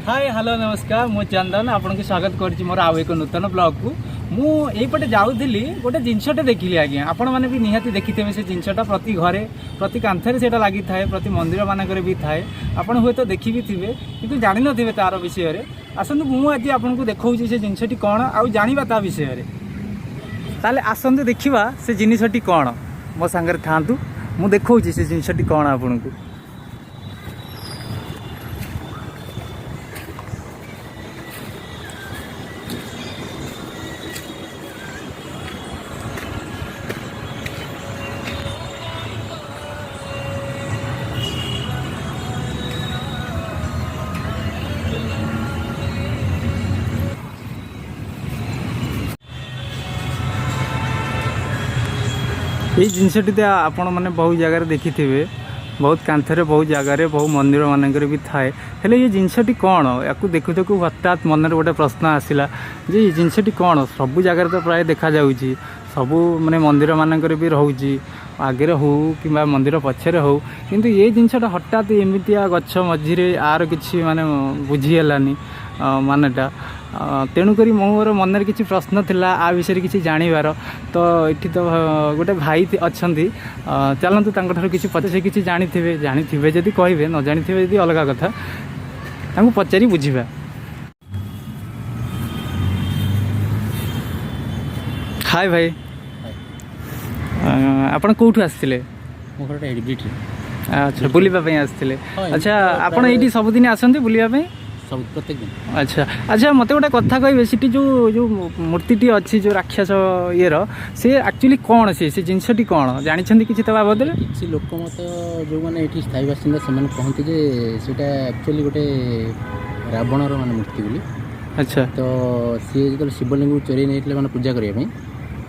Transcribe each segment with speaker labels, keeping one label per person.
Speaker 1: ହାଏ, hello, ନମସ୍କାର। ମୁଁ ଚନ୍ଦନ ଆପଣଙ୍କୁ ସ୍ୱାଗତ କରୁଛି ମୋର ଆଉ ଏକ ନୂତନ ବ୍ଲଗ୍କୁ। ମୁଁ ଏଇପଟେ ଯାଉଥିଲି, ଗୋଟେ ଜିନିଷଟେ ଦେଖିଲି ଆଜ୍ଞା। ଆପଣମାନେ ବି ନିହାତି ଦେଖିଥିବେ ସେ ଜିନିଷଟା। ପ୍ରତି ଘରେ, ପ୍ରତି କାନ୍ଥରେ ସେଇଟା ଲାଗିଥାଏ, ପ୍ରତି ମନ୍ଦିରମାନଙ୍କରେ ବି ଥାଏ। ଆପଣ ହୁଏତ ଦେଖି ବି ଥିବେ, କିନ୍ତୁ ଜାଣିନଥିବେ ତାର ବିଷୟରେ। ଆସନ୍ତୁ, ମୁଁ ଆଜି ଆପଣଙ୍କୁ ଦେଖାଉଛି ସେ ଜିନିଷଟି କ'ଣ ଆଉ ଜାଣିବା ତା ବିଷୟରେ। ତାହେଲେ ଆସନ୍ତୁ ଦେଖିବା ସେ ଜିନିଷଟି କ'ଣ। ମୋ ସାଙ୍ଗରେ ଥାଆନ୍ତୁ, ମୁଁ ଦେଖାଉଛି ସେ ଜିନିଷଟି କ'ଣ ଆପଣଙ୍କୁ। ଏଇ ଜିନିଷଟି ତ ଆପଣମାନେ ବହୁ ଜାଗାରେ ଦେଖିଥିବେ, ବହୁତ କାନ୍ଥରେ, ବହୁତ ଜାଗାରେ, ବହୁ ମନ୍ଦିରମାନଙ୍କରେ ବି ଥାଏ। ହେଲେ ଏ ଜିନିଷଟି କ'ଣ? ୟାକୁ ଦେଖୁ ଦେଖୁ ହଠାତ୍ ମନରେ ଗୋଟେ ପ୍ରଶ୍ନ ଆସିଲା ଯେ ଏ ଜିନିଷଟି କ'ଣ? ସବୁ ଜାଗାରେ ତ ପ୍ରାୟ ଦେଖାଯାଉଛି, ସବୁ ମାନେ ମନ୍ଦିରମାନଙ୍କରେ ବି ରହୁଛି, ଆଗରେ ହଉ କିମ୍ବା ମନ୍ଦିର ପଛରେ ହଉ। କିନ୍ତୁ ଏ ଜିନିଷଟା ହଠାତ୍ ଏମିତିଆ ଗଛ ମଝିରେ, ଆର କିଛି ମାନେ ବୁଝି ହେଲାନି ମାନେଟା। ତେଣୁକରି ମୋର ମନରେ କିଛି ପ୍ରଶ୍ନ ଥିଲା ଆ ବିଷୟରେ କିଛି ଜାଣିବାର। ତ ଏଠି ତ ଗୋଟେ ଭାଇ ଅଛନ୍ତି। ଚାଲନ୍ତୁ ତାଙ୍କଠାରୁ କିଛି ପଚାରି, ସେ କିଛି ଜାଣିଥିବେ। ଜାଣିଥିବେ ଯଦି କହିବେ, ନ ଜାଣିଥିବେ ଯଦି ଅଲଗା କଥା। ତାଙ୍କୁ ପଚାରି ବୁଝିବା। ହାଏ ଭାଇ। ଆପଣ କେଉଁଠୁ ଆସିଥିଲେ?
Speaker 2: ମୋ ଘରଟା ଏଇଠି ବିଟ୍ରେ।
Speaker 1: ଆଚ୍ଛା, ବୁଲିବା ପାଇଁ ଆସିଥିଲେ?
Speaker 2: ହଁ, ଏମିତି
Speaker 1: ଆଚ୍ଛା।
Speaker 2: ତ
Speaker 1: ଆପଣ
Speaker 2: ପ୍ରାୟ
Speaker 1: ଏଇଠି ସବୁଦିନ ଆସନ୍ତି ବୁଲିବା ପାଇଁ?
Speaker 2: ସବୁ, ପ୍ରତ୍ୟେକ ଦିନ।
Speaker 1: ଆଚ୍ଛା, ମୋତେ ଗୋଟେ କଥା କହିବେ, ସେଠି ଯେଉଁ ଯେଉଁ ମୂର୍ତ୍ତିଟି ଅଛି, ଯେଉଁ ରାକ୍ଷସ ଇଏର, ସେ ଆକ୍ଚୁଆଲି କ'ଣ? ସେ ଜିନିଷଟି କ'ଣ ଜାଣିଛନ୍ତି କିଛି ତା ବାବଦରେ?
Speaker 2: କିଛି ଲୋକ ମତ, ଯେଉଁମାନେ ଏଇଠି ସ୍ଥାୟୀ ବାସିନ୍ଦା, ସେମାନେ କହନ୍ତି ଯେ ସେଇଟା ଆକ୍ଚୁଆଲି ଗୋଟେ ରାବଣର ମାନେ ମୂର୍ତ୍ତି ବୋଲି। ତ ସିଏ ଯେତେବେଳେ ଶିବଲିଙ୍ଗକୁ ଚୋରେଇ ନେଇଥିଲେ ମାନେ ପୂଜା କରିବା ପାଇଁ,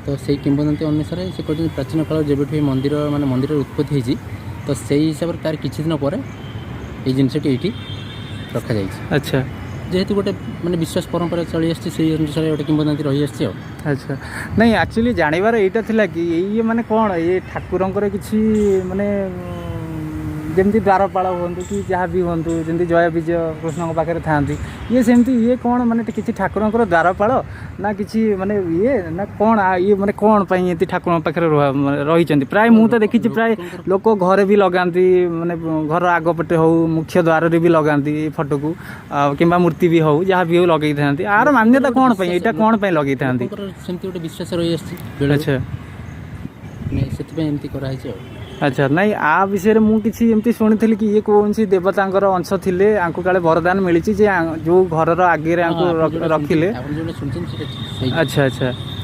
Speaker 2: ତ ସେଇ କିମ୍ବଦନ୍ତୀ ଅନୁସାରେ ସେ କହୁଛନ୍ତି ପ୍ରାଚୀନ କାଳ ଯେବେଠୁ ଏଇ ମନ୍ଦିର ମାନେ ମନ୍ଦିରର ଉତ୍ପତ୍ତି ହେଇଛି, ତ ସେଇ ହିସାବରେ ତାର କିଛି ଦିନ ପରେ ଏଇ ଜିନିଷଟି ଏଇଠି ରଖାଯାଇଛି। ଯେହେତୁ ଗୋଟେ ମାନେ ବିଶ୍ୱାସ ପରମ୍ପରା ଚଳି ଆସିଛି, ସେଇ ଅନୁସାରେ ଗୋଟେ କିମ୍ବଦନ୍ତୀ ରହିଆସିଛି ଆଉ।
Speaker 1: ଆଚ୍ଛା, ନାଇଁ, ଆକ୍ଚୁଆଲି ଜାଣିବାର ଏଇଟା ଥିଲା କି ଏଇ ମାନେ କ'ଣ ଏ ଠାକୁରଙ୍କର କିଛି ମାନେ ଯେମିତି ଦ୍ୱାରପାଳ ହୁଅନ୍ତୁ କି ଯାହା ବି ହୁଅନ୍ତୁ, ଯେମିତି ଜୟ ବିଜୟ କୃଷ୍ଣଙ୍କ ପାଖରେ ଥାଆନ୍ତି, ଇଏ ସେମିତି ଇଏ କ'ଣ ମାନେ କିଛି ଠାକୁରଙ୍କର ଦ୍ୱାରପାଳ ନା କିଛି ମାନେ ଇଏ ନା କ'ଣ? ଇଏ ମାନେ କ'ଣ ପାଇଁ ଏମିତି ଠାକୁରଙ୍କ ପାଖରେ ମାନେ ରହିଛନ୍ତି? ପ୍ରାୟ ମୁଁ ତ ଦେଖିଛି, ପ୍ରାୟ ଲୋକ ଘରେ ବି ଲଗାନ୍ତି, ମାନେ ଘର ଆଗ ପଟେ ହଉ, ମୁଖ୍ୟ ଦ୍ୱାରରେ ବି ଲଗାନ୍ତି ଏ ଫଟୋକୁ, ଆଉ କିମ୍ବା ମୂର୍ତ୍ତି ବି ହଉ, ଯାହା ବି ହଉ ଲଗେଇଥାନ୍ତି। ଆର ମାନ୍ୟତା କ'ଣ ପାଇଁ? ଏଇଟା କ'ଣ ପାଇଁ ଲଗେଇଥାନ୍ତି?
Speaker 2: ଲୋକଙ୍କର ସେମିତି ଗୋଟେ ବିଶ୍ୱାସ ରହିଆସିଛି ବେଳରୁ। ମାନେ ସେଥିପାଇଁ ଏମିତି କରାହେଇଛି ଆଉ।
Speaker 1: ଆଚ୍ଛା, ନାଇଁ, ଆ ବିଷୟରେ ମୁଁ କିଛି ଏମିତି ଶୁଣିଥିଲି କି ଇଏ କୌଣସି ଦେବତାଙ୍କର ଅଂଶ ଥିଲେ, ଆଙ୍କୁ କାଳେ ବରଦାନ ମିଳିଛି ଯେ ଯୋଉ ଘରର ଆଗରେ ଆଙ୍କୁ
Speaker 2: ହଁ, ଆପଣ ଯୋଉଟା
Speaker 1: ରଖିଲେ।
Speaker 2: ଆପଣ ଯୋଉଟା ଶୁଣିଛନ୍ତି ସେଇଟା ଠିକ୍। ସେଇ
Speaker 1: ଆଚ୍ଛା,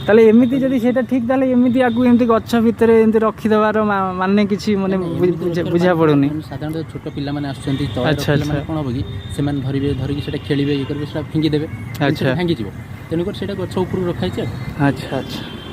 Speaker 1: ତାହେଲେ ଏମିତି ଯଦି ସେଇଟା ଠିକ୍, ତାହେଲେ ଏମିତି ଆକୁ ଏମିତି ଗଛ ଭିତରେ ଏମିତି ରଖିଦେବାର ମାନେ କିଛି ମାନେ
Speaker 2: ନାଇଁ, ଏମିତି ରଖିବାର
Speaker 1: ବୁଝା
Speaker 2: ମାନେ
Speaker 1: ପଡୁନି।
Speaker 2: ମାନେ ସାଧାରଣତଃ ଛୋଟ ପିଲାମାନେ ଆସୁଛନ୍ତି, ତଳେ ରଖିଲେ ମାନେ କ'ଣ ହବ କି ସେମାନେ ଧରିବେ, ଧରିକି ସେଇଟା ଖେଳିବେ, ଇଏ କରିବେ, ସେଇଟା ଫିଙ୍ଗି ଦେବେ, ଜିନିଷଟା ଭାଙ୍ଗିଯିବ। ତେଣୁକରି ସେଇଟା ଗଛ ଉପରକୁ ରଖାହେଇଛି ଆଉ।
Speaker 1: ଆଚ୍ଛା।